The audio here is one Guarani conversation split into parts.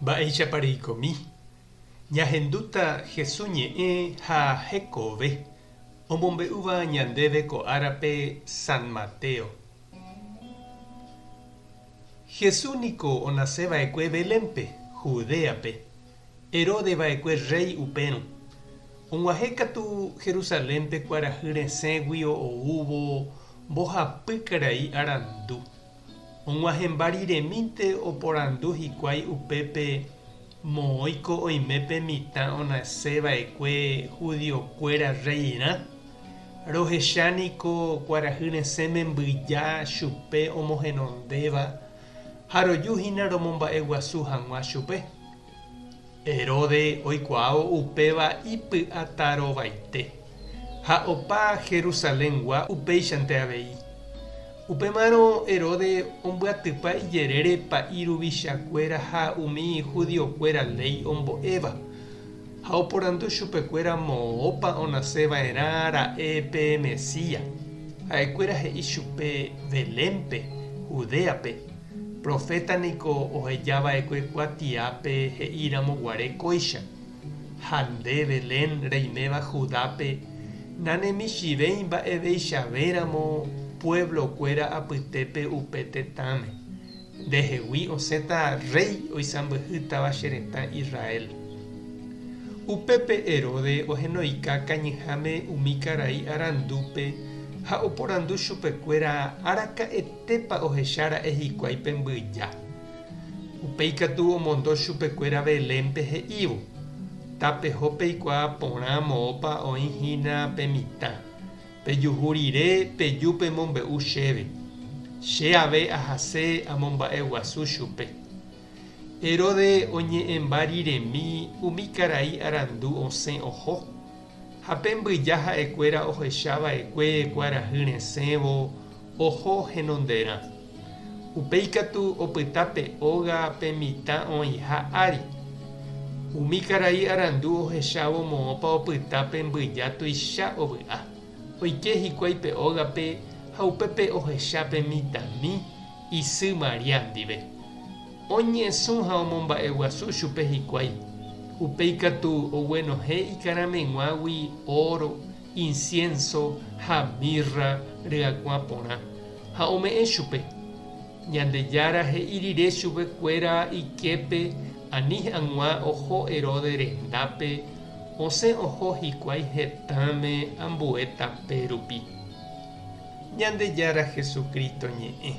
Mba'éichapa reikomi? Ñahendúta Hesu ñe'ẽ ha hekove omombe'úva ñandéve ko árape San Mateo. Hesu niko onase va'ekue Belénpe, Judéape. Herodes va'ekue rréi upérõ. Og̃uahẽ katu Jerusalénpe kuarahy resẽguio oúvo mbohapy karai arandu. Og̃uahẽmba riremínte oporandu hikuái upépe moõiko oime pe mitã onase va'ekue judiokuéra rreirã. Rohecha niko kuarahy resẽme mbyja chupe omohenondéva ha roju hína romomba'eguasu hag̃ua chupe. Herodes oikuaávo upéva ipy'atarovaite, ha opa Jerusalengua upéichante avei. Upémarõ Herodes ombyatypa ijerére pa'i ruvichakuéra ha umi judiokuéra léi ombo'éva, ha oporandu chupekuéra moõpa onase va'erã ra'e pe Mesías. Ha'ekuéra he'i chupe Belénpe, Judéape. Proféta niko oheja va'ekue kuatiápe he'i ramo guare kóicha, Ha nde, Belén, reiméva Judápe, nanemichĩvéi mba'eveichavéramo pueblo-kuéra apytépe upe tetãme. Ndehegui osẽta rréi oisãmbyhýtava che retã Israel. Upépe Herodes ohenoika kañyháme umi karai arandúpe ha oporandu chupekuéra araka'ete Mba'épa ohecha ra'e hikuái pe mbyja? Upéi katu omondo chupekuéra Belénpe he'ívo, Tapeho peikuaa porã moõpa oĩ hína pe mitã. Pejuhu rire peju pemombe'u chéve. Che ave ahase amomba'eguasu chupe. Herodes oñe'ẽmba riremi umi karai arandu osẽ oho. Ha pe mbyja ha'ekuéra ohecha va'ekue kuarahy resẽvo oho henonderã. Upéi katu opyta pe óga pe mitã oĩha ári. Umi karai arandu ohechávo moõpa opyta pe mbyja tuicha ovy'a. Oike hikuái pe ógape ha upépe ohecha pe mitãmi isy María ndive. Oñesũ ha omomba'eguasu chupe hikuái. Upéi katu oguenohẽ ikarameg̃uágui óro, insiénso ha mírra ryakuã porã, ha ome'ẽ chupe. Ñandejára he'i rire chupekuéra iképe ani hag̃ua oho Herodes rendápe, osẽ oho hikuái hetãme ambue tape rupi. Ñandejára Jesucristo ñe'ẽ.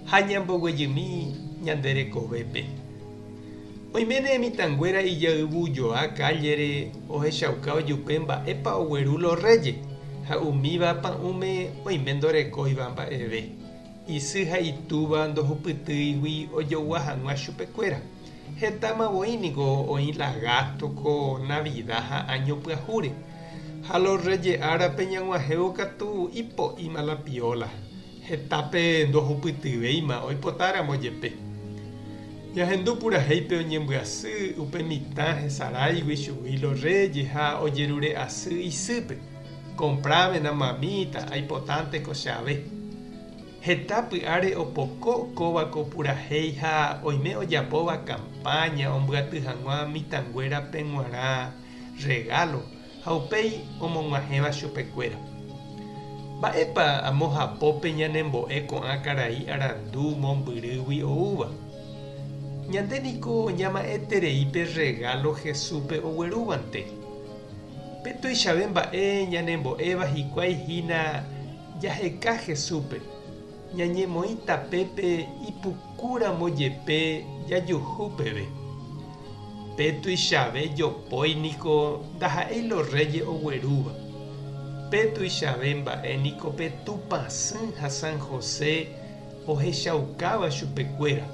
Ha ñamboguejymi ñande rekovépe. Oiméne mitãnguéra ijayvujoa kállere ohechauka ojupe mba'épa ogueru los reyes, ha umíva pa'ũme oime ndorekóiva mba'eve, isy ha itúva ndohupytýigui ojogua hag̃ua chupekuéra. Hetáma voi niko oĩ la gásto ko Navida ha Áño Pyahúre. Ha los reyes árape ñag̃uahẽvo katu ipo'íma la pióla. Hetápe ndohupytyvéima oipotáramo jepe. Ñahendu purahéipe oñembyasy upe mitã hesaráigui chugui los reyes ha ojerure asy isýpe, Comprámena mamíta, aipotánte ko che ave. Heta py'áre opoko kóva ko purahéi ha oime ojapóva campaña ombyaty hag̃ua mitãnguérape g̃uarã regalo ha upéi omog̃uahẽva chupekuéra. Mba'épa amo hapópe ñanembo'e ko'ã karai arandu mombyrýgui oúva? Ñande niko ñama'ẽterei pe rregálo Jesúspe oguerúvante. Pe tuichave mba'e ñanembo'éva hikuái hína jaheka Jesúspe, ñañemoĩ tapépe ipukúramo jepe jajuhu peve. Pe tuichave jopói niko ndaha'éi los reyes oguerúva. Pe tuichave mba'e niko pe Tupãsy ha San José ohechaukáva chupekuéra.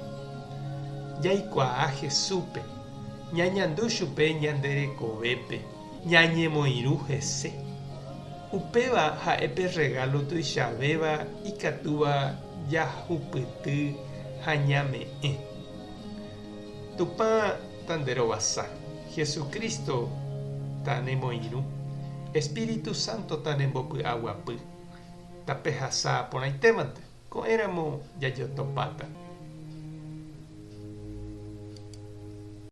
Jaikuaa Jesúspe, ñañandu chupe ñande rekovépe, ñañemoirũ hese. Upéva ha'e pe regalo tuichavéva ikatúva jahupyty ha ñame'ẽ. Tupã tanderovasa, Jesucristo tanemoirũ, Espíritu Santo tanembopy'aguapy. Tapehasa porãitémante, ko'ẽramo jajotopáta.